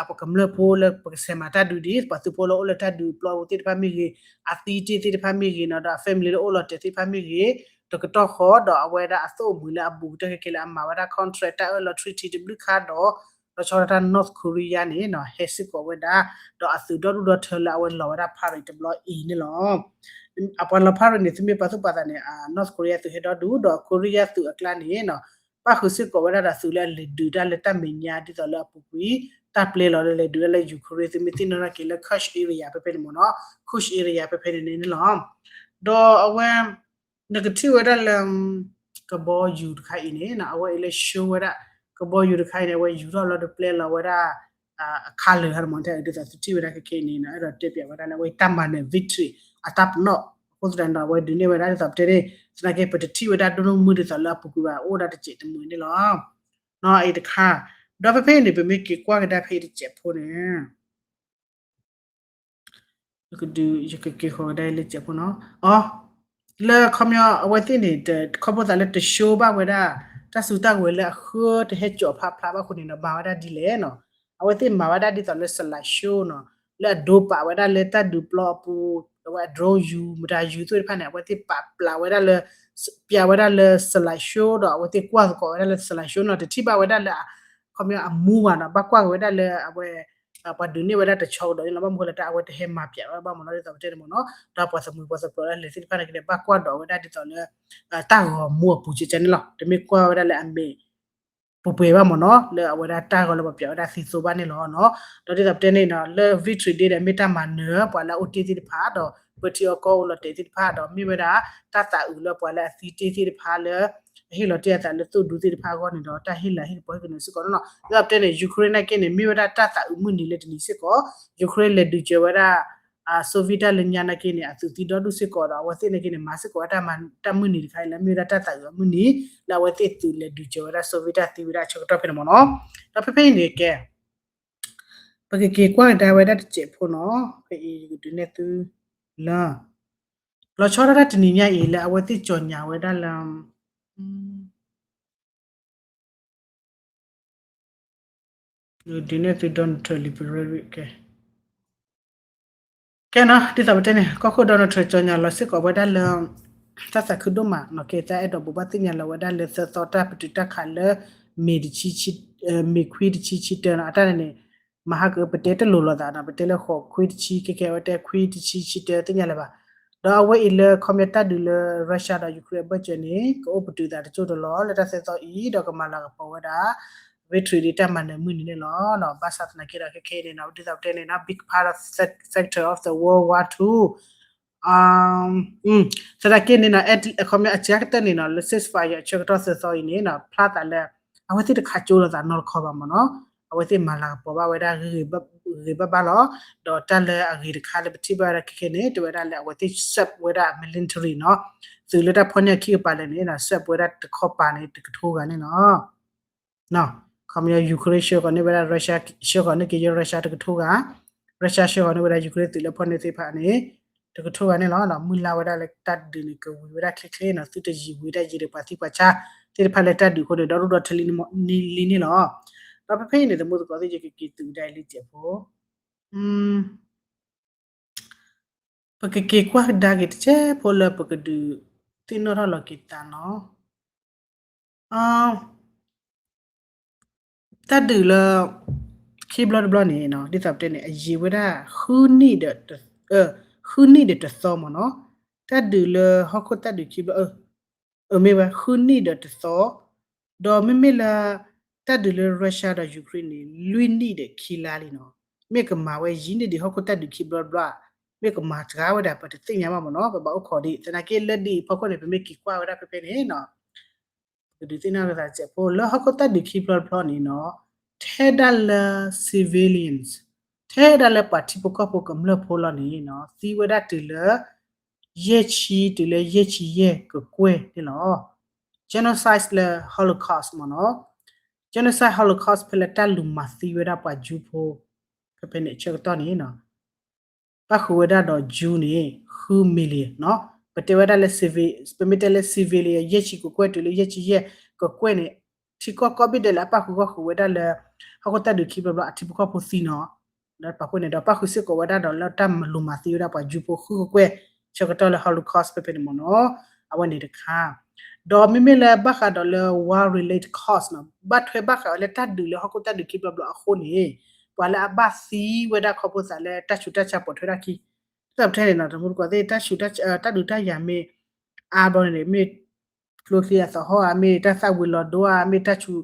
ပကမျၢၢ်ဖိလၢပကဆဲးမၤတၢ်ဒုးဒံး ပှၤသုးဖိလၢအိၣ်လၢတၢ်ဒုးပျီပူၤသ့ၣ်တဖၣ်မ့ၢ်ဂ့ၤ, အသံတ့ၢ်သ့ၣ်တဖၣ်မ့ၢ်ဂ့ၤနီၤ ဒီးအ family လၢအိၣ်လီၤတဲာ်သ့ၣ်တဖၣ်မ့ၢ်ဂ့ၤ, တကတီၢ်ဃီ ဒီးအဝဲဒၣ်အသိၣ်အမှံၤလၢအဘူးကတၢၢ်ခဲခဲလၢအမၤဝဲဒၣ် contract တၢ်အၢၣ်လီၤ treaty တဘျုးခါဒီး လီၤဆီဒၣ်တၢ် North Korea န့ၣ်နီၤ ဟဲစ့ၢ်ကီးဝဲဒၣ် ဒီးအသုးဒီဒူၣ်ဒီထၢလၢအဝဲလီၤဝဲဒၣ် parade တဘျီအံၤန့ၣ်လီၤ. အပှၤလီၤ parade န့ၣ် သုမ့ၢ်ပာ်သူၣ်ပာ်သးန့ၣ် North Korea သုးဟဲဒီဒူၣ် ဒီး Korea သုးအကျါန့ၣ်နီၤ ပၣ်ဃုာ်စ့ၢ်ကီးဝဲဒၣ်ဒီးသုးလၢအလဲၤဒုးတၢ်လၢတၢ်မဲာ်ညါဒ်သိးလၢအပူၤကွံာ် တၢ်ပျဲလီၤလၢလဲၤဒုးတၢ်လၢ Ukraine သုမ့ၢ်သ့ၣ်နီၣ်ထီၣ်က့ၤလၢ Kursk area ဖဲဖဲန့ၣ်မ့ၢ်နီၤ Kursk area ဖဲဖဲန့ၣ်န့ၣ်လီၤ. ဒီးအဝဲ နကထံၣ်ဝဲဒၣ်လၢ ကဘီယူၤတခါအံၤန့ၣ်နီၤ အဝဲအံၤလၢ show ဝဲဒၣ် ကဘီယူၤတခါအံၤန့ၣ် အဝဲယူၤထီၣ်လီၤတပျဲလီၤဝဲဒၣ် အ color ဟဲမ့ၢ်ထဲဒ်သိးသုထံၣ်ဝဲဒၣ်ခဲခဲအံၤန့ၣ်နီၤ အဲၣ်ဒိးတဲပၠးဝဲဒၣ်လၢအဝဲတၢ်မၤနၢၤ victory အတၢ်ပနီၣ် အဃိသတးန့ၣ်ဒီး အဝဲဒုးနဲၣ်ဝဲဒၣ်ဒ်သိးပတဲန့ၣ် သနာ်က့ပတထံၣ်ဝဲဒၣ်ဒိၣ်ဒိၣ်မုၢ်မုၢ်ဒ်သိးလၢအပူၤကွံာ်ဘၣ် အိၣ်ဝဲဒၣ်တစဲးတမှဲၤန့ၣ်လီၤ. နီၤအံၤတခါ ဒီးဖဲဖဲအံၤန့ၣ် ပမ့ၢ်က့ၤကွၢ်ကဒါဖဲအံၤတစဲးဖိန့ၣ် ယကက့ၤဃီၤကဒါအံၤလၢစဲးဖိနီၤ အ လၢခီပညီအဝဲသ့ၣ်န့ၣ် ခီဖျိသးလၢတ show ဘၣ်ဝဲဒၣ် တၢ်စုတၢ်ကဝဲၤလၢအဃၢတဟဲကၠီာ်ဖးဖျါဘၣ်အဃိန့ၣ်ဒီး မၤဝဲဒၣ်ဒ်လဲၣ်နီၤ အဝဲသ့ၣ်မၤဝဲဒၣ်ဒ်သိးလၢ slide show နီၤ လၢအဒိပာ်ဝဲဒၣ်လၢတၢ်ဒုးပျီအပူၤ အဝဲအ drone ယူၤ မတၤယူၤသ့ၣ်တဖၣ်န့ၣ် အဝဲသ့ၣ်ပာ်ပျးဝဲဒၣ်လၢ ပျးဝဲဒၣ်လၢ slide show ဒီးအဝဲသ့ၣ်ကွၢ်သကိးဝဲဒၣ်လၢ slide show နီၤ တထံၣ်ဘၣ်ဝဲဒၣ်လၢ ခီပညီအမူဘၣ်နီၤ ဘၣ်ကွၢ်က့ၤဝဲဒၣ်လၢအဝဲ ပှၤဒုးနဲၣ်ဝဲဒၣ်တဆီကဒီးန့ၣ်လီၤ ဘၣ်မနုၤဃိလၢတၢ်အဝဲတဟဲမၤပၠးဝဲဘၣ်မ့ၢ်နီၤ ဒ်သိးပတဲန့ၣ်မ့ၢ်နီၤ ဒီးပှၤသမူပှၤသပျီလၢလဲၤသ့ၣ်တဖၣ်န့ၣ်က့န့ၣ် ဘၣ်ကွၢ်ဒီးဝဲဒၣ်ဒ်သိးလၢ တၢ်ဂီၤမူအပူၤကဲကဲန့ၣ်လီၤ တမ့ၢ်ကွၢ်ဝဲဒၣ်လၢအမဲာ် ပှဲၤပှဲၤဘၣ်မ့ၢ်နီၤ လၢအဝဲဒၣ်တၢ်ဂီၤလၢပှၤပၠးဝဲဒၣ်သံသိဘၣ်န့ၣ်လီၤနီၤ ဒီးဒ်သိးပတဲန့ၣ်နီၤ လၢ victory day ဒီးမ့ၢ်တၢ်မၤနၢၤ ပှၤလၢအအိၣ်တ့ၢ်သ့ၣ်တဖၣ်ဒီး ပထံအီကီၢ်အိၣ်လီၤတဲာ်သ့ၣ်တဖၣ်ဒီး မ့ၢ်ဝဲဒၣ် တၢ်သးအုးလၢပှၤလၢအသံတ့ၢ်သ့ၣ်တဖၣ်လၢ အဟ့ၣ်လီၤတ့ၢ်အသးလၢသိၣ်ဒူသ့ၣ်တဖၣ်အဂီၢ်န့ၣ်ဒီး တၢ်ဟ့ၣ်လၤဟ့ၣ်ကပီၤဟ့ၣ်ကနၢၤစ့ၢ်ကီးန့ၣ်လီၤ ဒ်သိးပတဲန့ၣ် Ukraine နာ်က့န့ၣ် မ့ၢ်ဝဲဒၣ်တၢ်သးအုးမုၢ်နံၤလၢတနံၤစ့ၢ်ကီး Ukraine လဲၤဒုးစၢၤဝဲဒၣ် Soviet တၢ်လၢညါနာ်က့န့ၣ် အသုးသံဒီဒူၣ်စ့ၢ်ကီးဒီး အဝဲသ့ၣ်နာ်က့န့ၣ် မၤစ့ၢ်ကီးဝဲတၢ်မုၢ်နံၤတခါအံၤလၢမ့ၢ်ဝဲဒၣ်တၢ်သးအုးအမုၢ်နံၤ လၢအဝဲသ့ၣ်သုးလဲၤဒုးစၢၤဝဲဒၣ် Soviet တၢ်သံဝဲဒၣ်အဆၢကတီၢ်ဖဲန့ၣ်မ့ၢ်နီၤ ဒီးဖဲဖဲအံၤန့ၣ်ကဲ ပကက့ၤကွၢ်ကဒါဝဲဒၣ်တစဲးဖိနီၤ ဖဲအံၤယကဒုးနဲၣ်သုလၢ လီၤဆီဒၣ်တၢ်တနံၤညါအံၤလၢအဝဲသ့ၣ်ကၠီၣ်ညါဝဲဒၣ်လၢ ဒုးနဲၣ်သု Donald Trump လံ ပရၢ ကဲနီၤ ဒ်သိးပတဲန့ၣ် ကီၢ်ခိၣ် Donald Trump ကၠီၣ်ညါလီၤစ့ၢ်ကီးဝဲဒၣ်လၢ တၢ်သးခုဒိၣ်မးနီၤ ကဲသးအဲၣ်ဒိးဘိးဘၣ်သ့ၣ်ညါလီၤဝဲဒၣ်လၢသၢသီတၢ်ပတုာ်တၢ်ခးလၢ မ့ၤတဆံ မ့ၤခွံတဆံဆံတၢနီၤ အတၢ်န့ၣ်န့ၣ် မၤဟးကပတဲတလိၤလိာ်သးနီၤ ပတဲလၢဃိးခွံတဆံ ကဲကဲဝဲတဲခွံတဆံဆံတၢ သ့ၣ်ညါလၢၤဘၣ် ဒီးအဝဲအံၤလၢခီပညီတၢ်ဒုးလၢ Russia ဒီး Ukraine အဘၢၣ်စၢၤန့ၣ် ကအိၣ်ပတုာ်သးတစိၢ်တလီၢ်လၢတၢ်သၢသီအံၤ ဒီးကမၤလၤကပီၤဝဲဒၣ် victory day တၢ်မၤနၢၤမုၢ်နံၤန့ၣ်လီၤ. ဘၣ်ဆၣ်သနာ်က့ဒီးခဲခဲအံၤန့ၣ်နီၤ ဒ်သိးပတဲန့ၣ်နီၤ big part of fact- factor of the World War Two သနာ်က့န့ၣ်နီၤ ခီပညီအစှၤကတၢၢ်န့ၣ်နီၤ လၢ ceasefire အဆၢကတီၢ်သၢသီအံၤန့ၣ်နီၤ ဖျါသးလၢ အဝဲသ့ၣ်တခးကၠိလိာ်သးနီတခီဘၣ်မ့ၢ်နီၤ အဝဲသ့ၣ်မၤလၤကပီၤဘၣ်ဝဲဒၣ်ဂ့ၤဂ့ၤဘၣ်ဘၣ်လီၤ. ဒီးတၢ်လၢအဂ့ၤတခါလၢပထံၣ်ဘၣ်ဝဲဒၣ်ခဲခဲန့ၣ် တဲဝဲဒၣ်လၢအဝဲသ့ၣ် ဆှၢဝဲဒၣ် military နီၤ သုးလၢတၢ်ဖီၣ်န့ၢ်အခံကပၤလဲၣ်န့ၣ် ဆှၢဝဲဒၣ်တခီပၤန့ၣ် တကထိဂၤန့ၣ်လီၤ. ခီပညီ Ukraine ဆှၢဃီၤန့ၢ်ဝဲဒၣ် Russia ဆှၢဃီၤန့ၢ်က့ၤ Russia တကထိဂၤ Russia ဆှၢဃီၤန့ၢ်ဝဲဒၣ် Ukraine သုးလၢဖီၣ်န့ၢ်သ့ၣ်တဖၣ်န့ၣ် တကထိဂၤန့ၣ်လီၤ. မုၢ်လၢ်ဝဲဒၣ်လၢတၢ်ဒုးန့ၣ် ကဝံၤဝဲဒၣ်ချ့ချ့နီၤ သုတယံာ်ဝံၤဒၣ်ယံာ်ဒီးပှၤသံပှၤဆါသ့ၣ်တဖၣ်လၢတၢ်ဒုးအဃိန့ၣ် ဒီဒူၣ်ဒီထၢလံန့ၣ်လီၤ. ဒီးဖဲဖဲအံၤန့ၣ် သမူသကိးသ့ၣ် ယကက့ၤသုးကဒါအံၤလံစဲးဖိ ပကက့ၤကွၢ်ကဒါက့ၤတစဲးဖိလၢပကဒုးသ့ၣ်နီၣ်ထီၣ်လီၤက့ၤသးနီၤ တၢ်ဒုးလၢ ခံဘျီတဘျီန့ၣ်နီၤ ဒ်သိးပတဲန့ၣ် အယံာ်ဝဲဒၣ် ဃုနံၣ်ဒီး ဃုနံၣ်ဒီးတသီမ့ၢ်နီၤ တၢ်ဒုးလၢဟီၣ်ခိၣ်တၢ်ဒုးခံဘျီ မ့ၢ်ဝဲ ဃုနံၣ်ဒီးတသီ ဒီးမ့မ့ၢ်လၢ တၢ်ဒုးလၢ Russia ဒီး Ukraine န့ၣ် လွံၢ်နံၣ်ဒီးခံလါလံနီၤ မ့ၢ်ကမၤဝဲယံာ်န့ၢ်ဒံးဟီၣ်ခိၣ်တၢ်ဒုးခံဘျီတဘျီ မ့ၢ်ကမၤစှၤဝဲဒၣ် ပတသ့ၣ်ညါဘၣ်မ့ၢ်နီၤ ပဘၣ်အိၣ်ခိးဒံး သနာ်က့လၢဒ်အံၤဖီခိၣ်န့ၣ် ပမ့ၢ်က့ၤကွၢ်ဝဲဒၣ်ဖဲဖဲန့ၣ်နီၤ ပကဒုးသ့ၣ်နီၣ်လိာ်သးစဲးဖိ လၢဟီၣ်ခိၣ်တၢ်ဒုးခံဘျီတဘျီန့ၣ်နီၤ ထဲဒၣ်လၢ civilians ထဲဒၣ်လၢပှၤထံဖိကီၢ်ဖိကမျၢၢ်ဖိလီၤန့ၣ်နီၤ သံဝဲဒၣ်တုၤလၢ ယဲၢ်ဆံတုၤလၢယဲၢ်ဆံယဲၢ်ကကွဲၢ်န့ၣ်လီၤ. genocide လၢ Holocaust မ့ၢ်နီၤ genocide Holocaust ဖဲလၢတၢ်လူၤမၤသံဝဲဒၣ်ပှၤ Jew ဖိ ဖဲဖဲန့ၣ်အဆၢကတီၢ်န့ၣ်နီၤ ပၣ်ဃုာ်ဝဲဒၣ်ဒီး Jew န့ၣ် ဃု million နီၤ ပတဲဝဲဒၣ်လၢ ပမ့ၢ်တဲလၢ civilian ယဲၢ်ဆံကကွဲၢ်တုၤလၢယဲၢ်ဆံယဲၢ်ကကွဲၢ်န့ၣ် ထံကီၢ်ကိးဘ့ၣ်ဒဲးလၢအပၣ်ဃုာ်ဂီၢ်ဃုာ်ဝဲဒၣ်လၢ ဟီၣ်ခိၣ်တၢ်ဒုးခံဘျီဘျီအထံဖိကီၢ်ဖိသံနီၤ, ဒီးပာ်ဖှိၣ်န့ၣ်ဒီးပၣ်ဃုာ်စ့ၢ်ကီးဝဲဒၣ်ဒီးလၢတၢ်မၤလိမၤသံဝဲဒၣ်ပှၤယူၤဖိဃုကကွဲၢ် ဆၢကတီၢ်လၢ Holocaust ဖဲဖဲန့ၣ်မ့ၢ်နီၤ, အဝဲန့ၣ်တခါ ဒီးမ့မ့ၢ်လၢဘၣ်ဃးဒီးလၢ war related cost နီၤ, ဘၣ်ထွဲဘၣ်ဃးဝဲလၢတၢ်ဒုးလၢဟီၣ်ခိၣ်တၢ်ဒုးခံဘျီဘျီအဃိန့ၣ် ပှၤလၢအဘၣ်သံဝဲဒၣ်ခီဖျိသးလၢတၢ်ဆူးတၢ်ဆါပိာ်ထွဲတၢ်ခံ, တၢ်ပထဲန့ၣ်နီၤ တမူတကိးသ့ၣ် တၢ်ဆူးတၢ်ဆါ တၢ်ဒုးတၢ်ယၤမ့ၢ်အါဘျီန့ၣ် မ့ၢ်ကျိချံအသဟီၣ်ဧါ, မ့ၢ်တၢ်သၣ်ဝံၤလီၤဒိဧါ, မ့ၢ်တၢ်ဆူး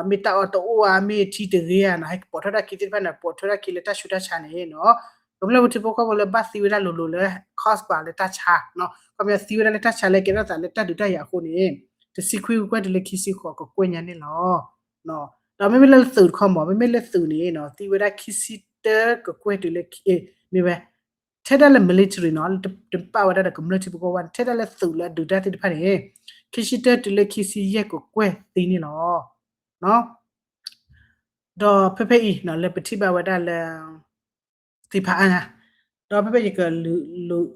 မ့ၢ်တၢ်အီၣ်တအိၣ်ဧါ, မ့ၢ်ထံတဂ့ၤဧါနီၤ, ဟဲကပိာ်ထွဲတၢ်ခံသ့ၣ်တဖၣ်န့ၣ် ပိာ်ထွဲတၢ်ခံလၢတၢ်ဆူးတၢ်ဆါန့ၣ်နီၤ, ကမျၢၢ်ဖိထံဖိကီၢ်ဖိလၢဘၣ်သံဝဲဒၣ်လိၤလိၤလၢ cause by လၢတၢ်ဆါနီၤ, ခီပညီသံဝဲဒၣ်လၢတၢ်ဆါလၢကဲထီၣ်သးလၢတၢ်ဒုးတၢ်ယၤအဃိန့ၣ် တဆံခွံကကွဲၢ်တုၤလၢခံဆံဃိးကကွဲၢ်ညါန့ၣ်လီၤ. ဒီးမ့မ့ၢ်လၢသုးတခီမ့ၢ် မ့မ့ၢ်လၢသုးန့ၣ်နီၤ သံဝဲဒၣ်ခံဆံတၢကကွဲၢ်တုၤလၢ မ့ၢ်ဝဲ ထဲဒၣ်လၢ military နီၤ တပာ်ဝဲဒၣ်ဒီးကမျၢၢ်ထံဖိကီၢ်ဖိဘၣ်န့ၣ် ထဲဒၣ်လၢသုးလၢအဒုးတၢ်သ့ၣ်တဖၣ်န့ၣ် ခံဆံတၢတုၤလၢခံဆံယဲၢ်ကကွဲၢ်သံန့ၣ်လီၤ. ဒီးဖဲဖဲအံၤနီၤ လၢပထံၣ်ဘၣ်ဝဲဒၣ်လၢ သ့ၣ်ဖးအါညါ, ဒီးဖဲဖဲယကလူၤ လူၤ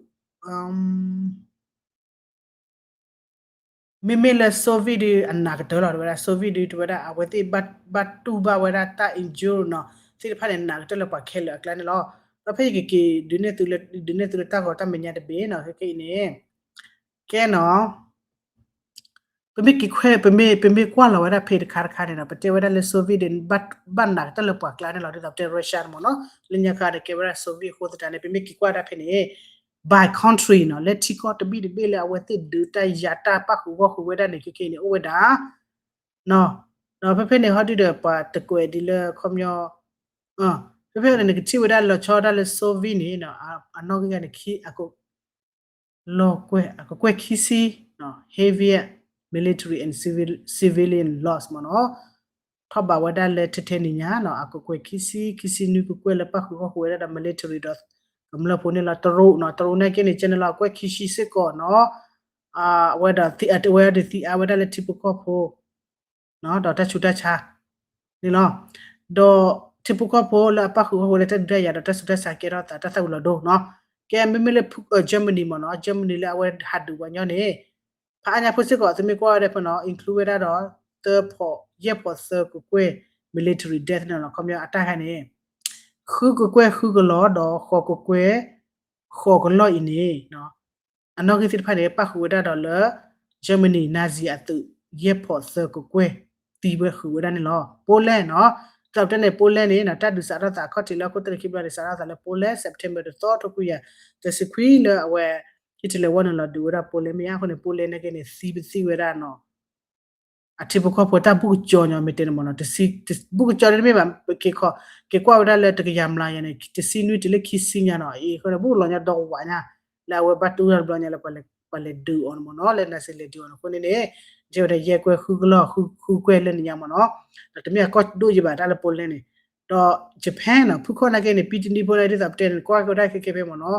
မ့မ့ၢ်လၢ Soviet ဒုးအနးကတၢၢ်လီၤ တဝဲဒၣ် Soviet ဒုး တဝဲဒၣ် အဝဲသ့ၣ်ဘၣ်တူၢ်ဘၣ်ဝဲဒၣ်တၢ် injure နီၤ သ့ၣ်တဖၣ်န့ၣ် နးကတၢၢ်လၢပှၤခဲလၢာ်အကျါန့ၣ်လီၤ. ဒီးဖဲယကက့ၤ ဒုးနဲၣ်သုလၢ ဒုးနဲၣ်သုလၢတၢ်ဂီၤတၢ်မဲာ်ညါတဘ့ၣ်နီၤ ခဲကနံၣ်အံၤန့ၣ် ကဲနီၤ ပမ့ၢ်က့ၤခွဲ ပမ့ၢ် ပမ့ၢ်ကွၢ်လီၤဝဲဒၣ်ဖဲတခါတခါန့ၣ်နီၤ ပတဲဝဲဒၣ်လၢ Soviet ဒုး ဘၣ်နးကတၢၢ်လၢပှၤကျါန့ၣ်လီၤ ဒ်သိးပတဲ Russia န့ၣ်မ့ၢ်နီၤ လၢညါခါန့ၣ် ကဲဝဲဒၣ် Soviet အဃိသတးန့ၣ် ပမ့ၢ်က့ၤကွၢ်ဒၣ်ဖဲန့ၣ် by country နီၤ လၢထံကီၢ်တဘ့ၣ်တဘ့ၣ်လၢအဝဲသ့ၣ်ဒုးတၢ်ယၤတၢ်ပၣ်ဃုာ်ဂီၢ်ဃုာ်ဝဲဒၣ်န့ၣ် ခဲကနံၣ်အံၤန့ၣ် အိၣ်ဝဲဒၣ် ဒီးဖဲဖဲန့ၣ် ဟီဒုဒီးပှၤတကွဲးဒ်လၢခီပညီ ဖဲဖဲန့ၣ် နကထံၣ်ဝဲဒၣ်လီၤဆီဒၣ်လၢ Soviet န့ၣ် အနီၣ်ဂံၢ်ဂၤန့ၣ် လီၤကွဲၢ် အကကွဲၢ်ခံဆံ heavier military and civil, civilian loss မ့ၢ်နီၤ ထီၣ်ဘးဝဲဒၣ်လၢထဲထဲန့ၣ်ညါနီၤ အကကွဲၢ်ခံဆံ ခံဆံနွံကကွဲၢ်လၢပၣ်ဃုာ်ဂီၢ်ဃုာ်ဝဲဒၣ်ဒီး military ဒီး ကမျၢၢ်ဖိန့ၣ်လီၤ. တရူးနီၤ တရူးနာ်က့န့ၣ် ကဲန့ၣ်လီၤ အကွဲၢ်ခံဆံစ့ၢ်ကီးနီၤ အဝဲဒီး အဝဲဒၣ်သံအါဝဲဒၣ်လၢထံဖိကီၢ်ဖိ ဒီးတၢ်ဆူးတၢ်ဆါန့ၣ်လီၤ. ဒီးထံဖိကီၢ်ဖိလၢအပၣ်ဃုာ်ဂီၢ်ဃုာ်လၢတၢ်ဒုးတၢ်ယၤဒီးတၢ်ဆူးတၢ်ဆါကဲထီၣ်သး တၢ်သၣ်ဝံၤလီၤဒိနီၤ ကဲမ့မ့ၢ်လၢ Germany မ့ၢ်နီၤ Germany လၢအဝဲဟးဒုးပှၤညီန့ၣ် ဖးအါညါဖိစ့ၢ်ကီး သုမ့ၢ်ကွၢ်ဝဲဒၣ်ဖဲနီၤ include ဝဲဒၣ်ဒီး သၢဖီး ယဲၢ်ဖီးသၢကကွဲၢ် military death န့ၣ်လီၤ. ခီပညီအတၢ်ခါန့ၣ် ဃုကကွဲၢ်ဃုကလီၢ်ဒီး ဃိးကကွဲၢ် ဃိးကလီၢ်အံၤန့ၣ် အနီၣ်ဂံၢ်သ့ၣ်တဖၣ်န့ၣ် ပၣ်ဃုာ်ဝဲဒၣ်ဒီးလၢ Germany Nazi အသုး ယဲၢ်ဖီးသၢကကွဲၢ် သံဝဲဃုာ်ဝဲဒၣ်န့ၣ်လီၤ. Poland နီၤ ဒ်သိးပတဲန့ၣ် Poland န့ၣ် တၢ်ဒုးစးထီၣ်သးအခီၣ်ထံးလၢအခိၣ်သၢလၢခံဘျီန့ၣ် စးထီၣ်သးလၢ Poland September တသီ ထိခွံကယၤသၢဆံခွံ လၢအဝဲ Hitler ဝဲနုာ်လီၤဒုးဝဲဒၣ် Poland မ့ၢ်ဧါ. အဃိန့ၣ် Poland နာ်က့န့ၣ် သံပသံဝဲဒၣ်နီၤ အထံဖိကီၢ်ဖိတၢ်ဘူၣ်ကစၢ်ညီမ့ၢ်တဲန့ၣ်မ့ၢ်နီၤ ဘူၣ်ကစၢ်န့ၣ်တမ့ၢ်ဘၣ် ပက့ၤခီ က့ၤကွၢ်ဝဲဒၣ်လၢတကယၤမျးယၤန့ၣ် တဆံနွံတုၤလၢခံဆံညါနီၤ အံၤအဃိန့ၣ် ဘူၣ်လီၤညါဒီးဝးညါ လၢအဝဲဘၣ်တူၢ်တၢ်တဘျီညါလၢ ပှၤလဲၤဒုးအီၤန့ၣ်မ့ၢ်နီၤ လၢ Nazi လဲၤဒုးအီၤန့ၣ် အဃိန့ၣ်န့ၣ် ကဲဝဲဒၣ်ယဲၢ်ကွဲၢ်ဃုကလီၢ် ဃုကွဲၢ်လၢနံၤညါမ့ၢ်နီၤ ဒီးတမ့ၢ်အကီၢ်ဒိၣ်ယံၤဘၣ်တၢ်လၢ Poland န့ၣ် ဒီး Japan နီၤ ဖုခီၣ်နာ်က့န့ၣ် ပံတနံဖိန့ၣ် ဒ်သိးပတဲန့ၣ် ကွၢ်က့ၤဝဲဒၣ်ခဲခဲဖဲမ့ၢ်နီၤ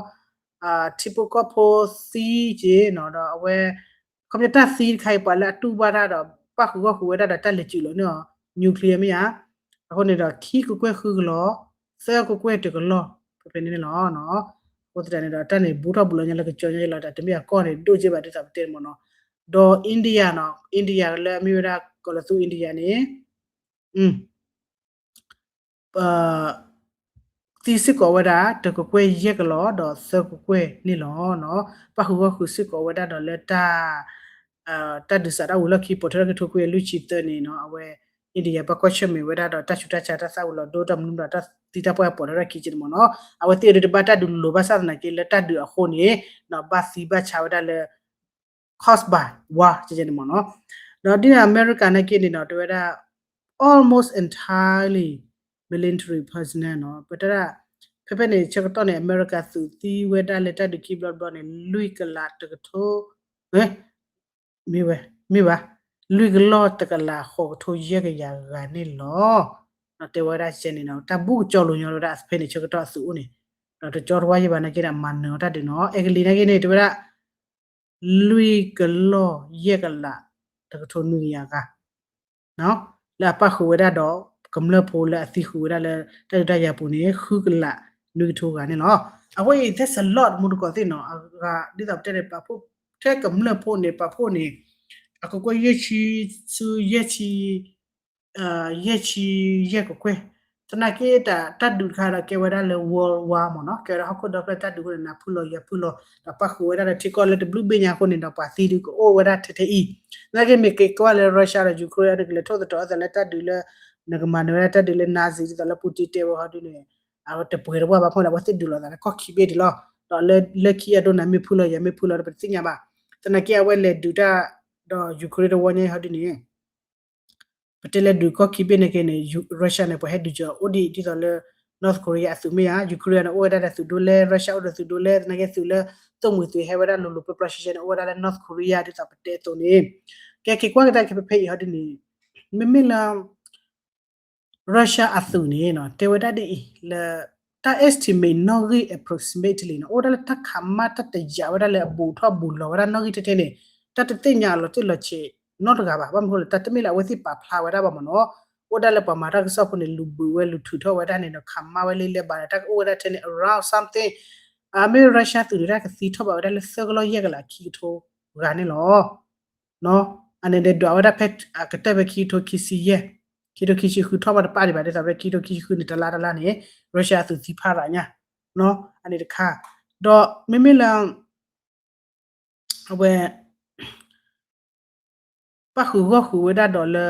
ထံဖိကီၢ်ဖိသံက့ၤနီၤ ဒီးအဝဲ ခီပညီတၢ်သံတခါအံၤ ပှၤလၢအတူၢ်ဘၣ်တၢ်ဒီး ပၣ်ဃုာ်ဂီၢ်ဃုာ်ဝဲဒၣ်ဒီးတၢ်လဲၤစုးလီၤန့ၣ်အီၤ nuclear မ့ၢ်ဧါ. အဃိန့ၣ်ဒီး ခံကကွဲၢ်ဃုကလီၢ် သၢကကွဲၢ်တကလီၢ် ဖဲဖဲန့ၣ်န့ၣ်လီၤ. အဃိသတးန့ၣ်ဒီး တၢ်န့ၣ် ဘူးထီၣ်ဘူးလီၤညါလၢကစၢ်ညီယလီၤ တမ့ၢ်အကီၢ်န့ၣ် ဒိၣ်က့ဘၣ်ဒ်သိးပတဲန့ၣ်မ့ၢ်နီၤ. ဒီး India နီၤ India လၢအမ့ၢ်ဝဲဒၣ်ကီၢ်လၢသူ India န့ၣ် သံစ့ၢ်ကီးဝဲဒၣ် တကကွဲၢ်ယဲၢ်ကလီၢ်ဒီးသၢကကွဲၢ်န့ၣ်လီၤ. ပၣ်ဃုာ်ဂီၢ်ဃုာ်စ့ၢ်ကီးဝဲဒၣ်ဒီးလၢတၢ် တၢ်ဒုးစးထီၣ်ဝံၤလီၢ်ခံ ပိာ်ထွဲထီၣ်ကထိခွံလွံၢ်ဆံသၢန့ၣ်နီၤ အဝဲ India ဘၣ်ကွၢ်ဆၢၣ်မဲာ်ဝဲဒၣ်ဒီးတၢ်ဆူးတၢ်ဆါတၢ်သၣ်ဝံၤလီၤဒိတၢ်မနုၤဒီးတၢ်သံတၢ်ပှၢ်ပိာ်ထွဲထီၣ်ခံက့န့ၣ်မ့ၢ်နီၤ အဝဲသ့ၣ်အဒုးတဘၣ်တၢ်ဒုးလိၤဘၣ်ဆၣ်သနာ်က့လၢတၢ်ဒုးအဃိန့ၣ် ဘၣ်သံဘၣ်ဆါဝဲဒၣ်လၢ caused by war ကဲန့ၣ်မ့ၢ်နီၤ ဒီးဒ်န့ၣ် အမဲရကၤနာ်က့န့ၣ်နီၤ တဲဝဲဒၣ် almost entirely military personnel နီၤ ပတဲဒၣ် ဖဲဖဲန့ၣ် ဆၢကတီၢ်န့ၣ် အမဲရကၤသုးသံဝဲဒၣ်လၢတၢ်ဒုးခံဘျီတဘျီန့ၣ် လွံၢ်ကလးတကထိ မ့ၢ်ဝဲ မ့ၢ်ဘၣ် လွံၢ်ကလီၢ်တကလးဃိးကထိယဲၢ်ကယၤဂၤန့ၣ်လီၤ. တဲဝဲဒၣ်ကဲန့ၣ်နီၤ တၢ်ဘူၣ်ကကၠီလိာ်ညီဝဲဒၣ်ဖဲန့ၣ် ဆၢကတီၢ်အသုးအိၣ်န့ၣ် ဒီးတကၠီတဝါယံၤဘၣ်နာ်က့ဒီး မၤနၢၤအီၤတၢ်ဒုးနီၤ အဲကလံးနာ်က့န့ၣ် တဲဝဲဒၣ် လွံၢ်ကလီၢ်ယဲၢ်ကလး တကထိနွံကယၤဂၤ လၢအပၣ်ဃုာ်ဝဲဒၣ်ဒီး ကမျၢၢ်ဖိလၢအသံဃုာ်ဝဲဒၣ်လၢ တၢ်ဒုးတၢ်ယၤပူၤန့ၣ် ဃုကလးနွံကထိဂၤန့ၣ်လီၤ. အဃိအံၤ that's a lot မူတကိးသ့ၣ်နီၤ အဂၤဒ်သိးပတဲန့ၣ် ပာ်ဖှိၣ်ထဲကမျၢၢ်ဖိန့ၣ် ပာ်ဖှိၣ်န့ၣ် အကကွဲၢ်ယဲၢ်ဆံဆူယဲၢ်ဆံ ယဲၢ်ဆံယဲၢ်ကကွဲၢ်, သနာ်က့ တၢ်ဒုးတခါဒီးကဲဝဲဒၣ်လၢ World War မ့ၢ်နီၤ, ကဲဝဲဒၣ်ဟီၣ်ခိၣ်ဒီဖျၢၣ်တၢ်ဒုးအဃိန့ၣ် နၢ်ဖုလီၤယၤဖုလီၤ, ဒီးပၣ်ဃုာ်ဝဲဒၣ်ဒီးထံကီၢ်လၢတဘျုးဘ့ၣ်ညါအဃိန့ၣ်ဒီး ပှၤသံဒုးကအိၣ်ဝဲဒၣ်ထဲထဲအံၤ, သနာ်က့မ့ၢ်က့ၤကွၢ်လၢ Russia ဒီး Ukraine အံၤဒီး ကလဲၤထိၣ်သတြီၤအသးလၢတၢ်ဒုးလၢ နကမၤနၢၤဝဲဒၣ်တၢ်ဒုးလၢ Nazi ဒ်သိးလၢ Putin တဲဝဲဟီဒုန့ၣ် အဝဲတပှဲၤတဝၢ်ဘၣ် မ့ၢ်ဒီး အဝဲသ့ၣ်ဒုးလိာ်သးလၢကီၢ်ခံဘ့ၣ်ဒံးလီၤ, ဒီးလၢခံအဒိ နၤမ့ၢ်ဖုလီၤယၤမ့ၢ်ဖုလီၤဒီး ပတသ့ၣ်ညါဘၣ်, သနာ်က့အဝဲလဲၤဒုးတၢ်ဒီး Ukraine တဝီညါအံၤဟီဒုန့ၣ် ပတဲလဲၤဒုးကီၢ်ခံဘ့ၣ်န့ၣ်က့န့ၣ် Russia န့ၣ် ပှၤဟဲဒုးကၢၤအိၣ်ဒံးဒ်သိးလၢ North Korea အသုးမ့ၢ်ဧါ, Ukraine န့ၣ် အိၣ်ဝဲဒၣ်ဒီးသုးဒိလၢ Russia အိၣ်ဒီးသုးဒိလၢ သနာ်က့သုးလၢ သိၣ်မှံၤသုးဟဲဝဲဒၣ်လိၤလိၤပျီပျီရှဲရှဲန့ၣ် အိၣ်ဝဲဒၣ်လၢ North Korea ဒ်သိးပတဲအသိးန့ၣ်, ကဲက့ၤကွၢ်ကဒါက့ၤဖဲဖဲအံၤဟီဒုန့ၣ် မ့မ့ၢ်လၢ Russia အသုးန့ၣ်နီၤ တဲဝဲဒၣ်ဒ်အံၤလၢ တၢ် estimate နီၣ်ဂံၢ် approximately နီၤ အိၣ်ဝဲဒၣ်လၢတၢ်ခးမၢ်တၢ်တယာ်ဝဲဒၣ်လၢအဘူးထီၣ်ဘူးလီၤဝဲဒၣ်နီၣ်ဂံၢ်ထဲထဲန့ၣ် တၢ်တသ့ၣ်ညါအလီၤတံၢ်လီၤဆဲးနီတဂၤဘၣ်. ဘၣ်မနုၤဃိလဲၣ် တၢ်တမ့ၢ်လၢအဝဲသ့ၣ်ပာ်ဖျါဝဲဒၣ်ဘၣ်မ့ၢ်နီၤ. အိၣ်ဒၣ်လၢပှၤမၤတၢ်ကစီၣ်ဖိန့ၣ် လူၤဘုးဝဲလူၤထုးထီၣ်ဝဲဒၣ်န့ၣ်ဒီး ခးမၢ်ဝဲလၢလဲၤဘၣ်ဒီး တၢ်ကအိၣ်ဝဲဒၣ်ထဲန့ၣ် around something အမ့ၢ် Russia သုးန့ၣ် တၢ်ကသံထီၣ်ဘၣ်ဝဲဒၣ်လၢသၢကလီၢ်ယဲၢ်ကလးခံကထိဂၤန့ၣ်လီၤ. အန့ၣ်ဒီးဒွးဝဲဒၣ်ဖဲ အကတၢၢ်ဖဲခံကထိခံဆံယဲၢ်, ခံကထိခံဆံဃုထီၣ်ဘၣ်တပၣ်ဒံးဘၣ် ဒ်သိးဖဲခံကထိခံဆံဃုန့ၣ် တလါတလါန့ၣ် Russia အသုးသံဖးရးညါ, အန့ၣ်တခါ, ဒီးမ့မ့ၢ်လၢ အဝဲ ပၣ်ဃုာ်ဂီၢ်ဃုာ်ဝဲဒၣ်ဒီးလၢ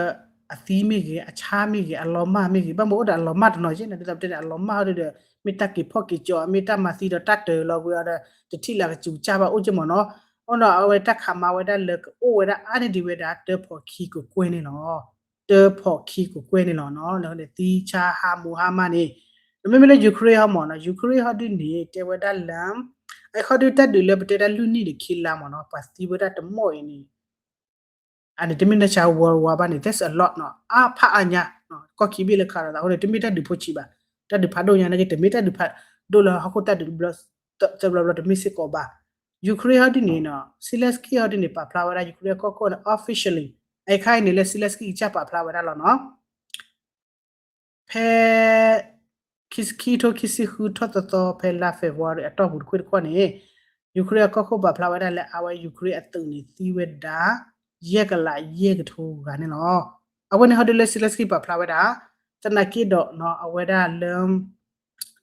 အသံမ့ၢ်ဂ့ၤ အဆါမ့ၢ်ဂ့ၤ အလီၤမၢ်မ့ၢ်ဂ့ၤ ဘၣ်မ့ၢ်အိၣ်ဒီးအလီၤမၢ်တနီၤက့န့ၣ် ဒ်သိးပတဲန့ၣ် အလီၤမၢ်ဟီဒုဒီး မ့ၢ်တၢ်က့ၤဖီၣ်က့ၤကၠီ မ့ၢ်တၢ်မၤသံဒီးတၢ်တၢၤလီၤကွံာ်အီၤဒီး တထံၣ်လၢအကစူၤကၢ်ဘၣ်အိၣ်က့မ့ၢ်နီၤ. အဃိဒီးအဝဲတၢ်ခးမၢ်ဝဲဒၣ်လၢကအိၣ်ဝဲဒၣ်အါန့ၢ်ဒံးဝဲဒၣ် တၢဖီၣ်ခံကကွဲၢ်န့ၣ်လီၤ. တၢဖီၣ်ခံကကွဲၢ်န့ၣ်လီၤနီၤ. လၢန့ၣ်သံဆါဟါမူဟါမၢ်န့ၣ် ဒီးမ့မ့ၢ်လၢ Ukraine ဟီမ့ၢ်နီၤ Ukraine ဟီဒုန့ၣ် တဲဝဲဒၣ်လၢ အခီဒုတၢ်ဒုးလၢပတဲဒၣ်လွံၢ်နံၣ်ဒီးခံလါမ့ၢ်နီၤ ပှၤသံဝဲဒၣ်တမီၢ်အံၤန့ၣ် အန့ၣ်တမ့ၢ်လၢဆါ worldwide ဘၣ်န့ၣ် that's a lot နီၤ အါဖးအါညါ, ကီၢ်ခံဘ့ၣ်လၢခးလိာ်သးအဃိန့ၣ် တမ့ၢ်တၢ်ဒုးဖိဆံးဘၣ်, တၢ်ဒုးဖးဒိၣ်ညါန့ၣ်က့ တမ့ၢ်တၢ်ဒုးဖးဒိၣ်လၢဟီၣ်ခိၣ်တၢ်ဒုးတဘျီ သၢဘျီဘျီတမ့ၢ်စ့ၢ်ကီးဘၣ်. Ukraine ဟီဒုန့ၣ်နီၤ Zelenskyy ဟီဒုန့ၣ် ပာ်ဖျါဝဲဒၣ် Ukraine ကီၢ်ခိၣ်န့ၣ် officially အခါအံၤန့ၣ်လၢ Zelenskyy ကစၢ်ပာ်ဖျါဝဲဒၣ်လီၤနီၤ ဖဲ ခံကထိခံဆံဃုထီၣ်သီသီ ဖဲလါ February အတီၢ်ပူၤတခွ့ၣ်တခီန့ၣ် Ukraine အကီၢ်ခိၣ်ပာ်ဖျါဝဲဒၣ်လၢအဝဲ Ukraine အသုးန့ၣ် သံဝဲဒၣ် ယဲၢ်ကလးယဲၢ်ကထိဂၤန့ၣ်လီၤ. အဝဲန့ၣ်ဟီဒုလၢ Zelenskyy ပာ်ဖျါဝဲဒၣ် သနာ်က့ဒီး အဝဲဒၣ်လၢ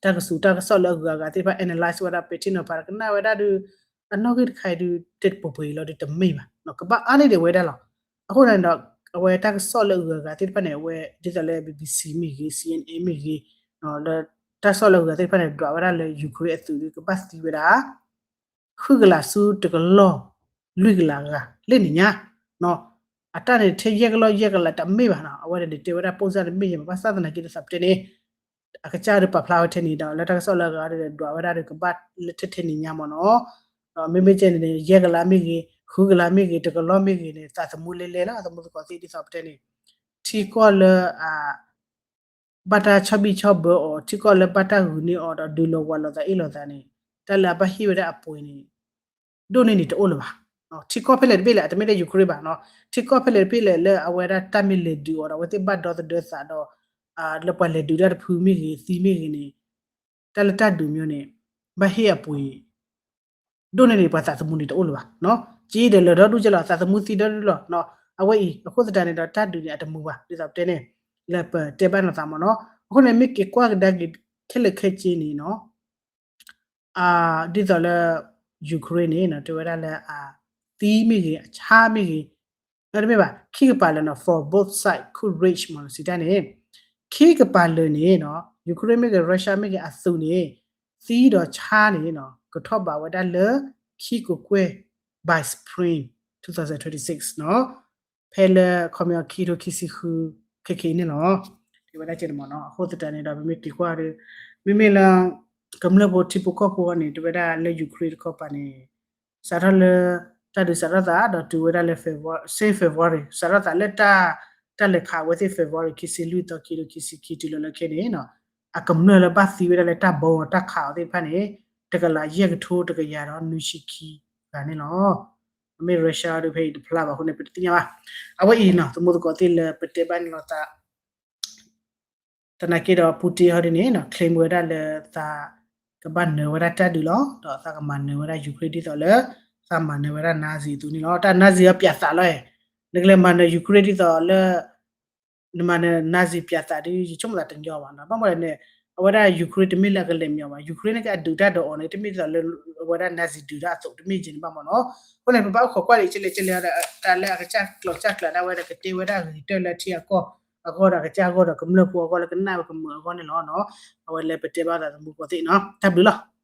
တၢ်ကစူၤတၢ်ကစီၣ်လၢအဂုၤအဂၤသ့ၣ်တဖၣ် analyze ဝဲဒၣ် ပဲာ်ထံနီၤဖး ကနၣ်ဝဲဒၣ်ဒုး အနီၣ်ဂံၢ်တခါအံၤဒုး တပှဲၤပှဲၤအံၤလီၤဒုးတမ့ၢ်ဘၣ် ကဘၣ်အါန့ၢ်ဒံးဝဲဒၣ်လီၤ. အဃိန့ၣ်ဒီး အဝဲတၢ်ကစီၣ်လၢအဂုၤအဂၤသ့ၣ်တဖၣ်န့ၣ် အဝဲဒ်သိးလၢ BBC မ့ၢ်ဂ့ၤ CNN မ့ၢ်ဂ့ၤ လၢတၢ်ကစီၣ်လၢအဂုၤအဂၤသ့ၣ်တဖၣ်န့ၣ် ဒွးဝဲဒၣ်လၢ Ukraine အသုးဒုး ကဘၣ်သံဝဲဒၣ် ဃုကလးဆူတကလီၢ် လွံၢ်ကလးဂၤ လၢန့ၣ်ညါ အတၢ်န့ၣ်ထဲယဲၢ်ကလီၢ်ယဲၢ်ကလးတမ့ၢ်ဘၣ်နီၤ အဝဲန့ၣ်တဲဝဲဒၣ် ပိၢ်စၢ်န့ၣ်မ့ၢ်ယဲၢ်မး ဘၣ်ဆၣ်သနာ်က့ဒ်သိးပတဲန့ၣ် အကစၢ်ဒုးပာ်ဖျါဝဲထဲန့ၣ်ဒီး လၢတၢ်ကစီၣ်လၢအဂၤဒုးဒွးဝဲဒၣ်ဒုးကဘၣ်လၢထဲထဲန့ၣ်ညါမ့ၢ်နီၤ မ့မ့ၢ်ကဲန့ၣ် ယဲၢ်ကလးမ့ၢ်ဂ့ၤ ဃုကလးမ့ၢ်ဂ့ၤ တကလီၢ်မ့ၢ်ဂ့ၤန့ၣ် သးသမူလဲလဲလီၤ သမူသကိးသ့ၣ်ဒ်သိးပတဲန့ၣ် ထံကီၢ်လၢအ ဘၣ်တၢ်ဆီၣ်ဘံၣ်ဆီၣ်ဘၢအီၤ ထံကီၢ်လၢဘၣ်တၢ်ဂုာ်န့ၢ်အီၤဒီးဒုးလီၤဝးလိာ်သးအ့ၣ်လိာ်သးန့ၣ် တၢ်လၢအဘၣ်ဟ့ၣ်ဝဲဒၣ်အပှ့ၤန့ၣ် ဒိၣ်န့ၢ်န့ၣ်တအိၣ်လၢၤဘၣ်. ထံကီၢ်ဖဲလဲၣ်တဖဲလဲၣ် အတမ့ၢ်လၢ Ukraine ဘၣ်နီၤ ထံကီၢ်ဖဲလဲၣ်တဖဲလဲၣ်လၢအဝဲဒၣ်တၢ်မ့ၢ်လဲၤဒုးအီၤဒီး အဝဲသ့ၣ်ဘၣ်ဒီသဒၢသးဒီး လၢပှၤလဲၤဒုးတၢ်တဖုမ့ၢ်ဂ့ၤ သံမ့ၢ်ဂ့ၤန့ၣ် တၢ်လၢတၢ်ဒုးမ့ၢ်န့ၣ် ဘၣ်ဟ့ၣ်အပှ့ၤ ဒိၣ်န့ၢ်န့ၣ် ပှၤသးသမူန့ၣ်တအိၣ်လၢၤဘၣ်. က့ဒီးလၢာ်ဒီဒူၣ်ကဲလီၤ သးသမူသံဒီဒူၣ်လီၤ. အဝဲအံၤ အဃိသတးန့ၣ်ဒီး တၢ်ဒုးန့ၣ် အတမုာ်ဘၣ် ဒ်သိးပတဲန့ၣ် လၢပတဲဘၣ်နီၤသးမ့ၢ်နီၤ. အဃိန့ၣ် မ့ၢ်က့ၤကွၢ်ကဒါက့ၤ ခဲလၢာ်ခဲဆ့န့ၣ်နီၤ ဒ်သိးလၢ Ukraine န့ၣ် တဲဝဲဒၣ်လၢ အသံမ့ၢ်ဂ့ၤ အဆါမ့ၢ်ဂ့ၤ တမ့ၢ်ဘၣ် ခံကပၤလၢာ်နီၤ for both side could reach မ့ၢ်နီၤ စံးတၢ်န့ၣ် ခံကပၤလၢာ်န့ၣ်နီၤ Ukraine မ့ၢ်ဂ့ၤ Russia မ့ၢ်ဂ့ၤ အသုးန့ၣ် သံဒီးဆါန့ၣ်နီၤ ကထီၣ်ဘးဝဲဒၣ်လၢ ခံကကွဲၢ် by spring two thousand twenty-six နီၤ ဖဲလၢခီပညီခံကထိခံဆံဃု ခဲခဲအံၤန့ၣ်လီၤ. တဲဝဲဒၣ်ကဲန့ၣ်မ့ၢ်နီၤ အဃိသတးန့ၣ်ဒီး ပမ့ၢ်က့ၤကွၢ်ဒီး မ့မ့ၢ်လၢ ကမျၢၢ်ဖိထံဖိကီၢ်ဖိန့ၣ် တဲဝဲဒၣ်လၢ Ukraine တခီပၤန့ၣ် စးထီၣ်လၢ တၢ်ဒုးစးထီၣ်သးဒီးတုၤဝဲဒၣ်လၢ February စ့ February စးထီၣ်သးလၢတၢ် တၢ်လဲၤခးအဝဲသ့ၣ် February ခံဆံလွံၢ်သီ ခံကထိခံဆံခံ တုၤလီၤလၢခဲန့ၣ်နီၤ အကမျၢၢ်လၢဘၣ်သံဝဲဒၣ်လၢတၢ်ဘီတၢ်ခးအီၤသ့ၣ်တဖၣ်န့ၣ် တကလးယဲၢ်ကထိတကယၤဒီးနွံဆံခံဂၤန့ၣ်လီၤ. မ့ၢ် Russia ဒီးဖဲအံၤတဖျါဘၣ်အဃိန့ၣ် ပတသ့ၣ်ညါဘၣ်. အဝဲအံၤနီၤ သမူသကိးသ့ၣ်လၢပတဲဘၣ်န့ၣ်လီၤသး သနာ်က့ဒီး Putin ဟီဒ်န့ၣ်နီၤ claim ဝဲဒၣ်လၢသး ကဘၣ်နၢၤဝဲဒၣ်တၢ်ဒုးလီၤ. ဒီးသးကမၤနၢၤဝဲဒၣ် Ukraine ဒ်သိးလၢ သးမၤနၢၤဝဲဒၣ် Nazi အသိးန့ၣ်လီၤ. တၢ် Nazi အပျးသးလီၤ. နကလဲၤမၤနၢၤ Ukraine ဒ်သိးလၢ နမၤန Nazi ပြသဒုး ယဆိကမိၣ်သးတညီဘၣ်နီၤ. ဘၣ်မနုၤလဲၣ်န့ၣ် အဝဲဒၣ် Ukraine တမ့ၢ်လၢအကလဲၤမညီၤဘၣ်. Ukraine န့ၣ်က့အဒုးတၢ်ဒီးအီၤန့ၣ် တမ့ၢ်သိးလၢ အဝဲဒၣ် Nazi ဒုးတၢ်အသိးတမ့ၢ်ယဲၢ်န့ၣ်ဘၣ်မနီၤ. အဃိန့ၣ် ပဘၣ်အိၣ်ခိးကွၢ်ဒံးကလဲၣ်ကလဲၣ်ဒီး တၢ်လၢအကစၢ်ကျိးကစၢ်ကျၢၤဒၣ်ဝဲဒီး ကတဲဝဲဒၣ်ဂ့ၤကတၢၢ်လၢအထံအကီၢ်အဂီၢ်ဒီး အကစၢ်အဂီၢ်ဒီးကမျၢၢ်ဖိအဂီၢ်လၢကနၣ်ဝဲကမုာ်အဂီၢ်န့ၣ်လီၤနီၤ. အဝဲလၢပတဲဘၣ်သးသမူကီၢ်သ့ၣ်နီၤ. တၢ်ဘျုးလီၤ.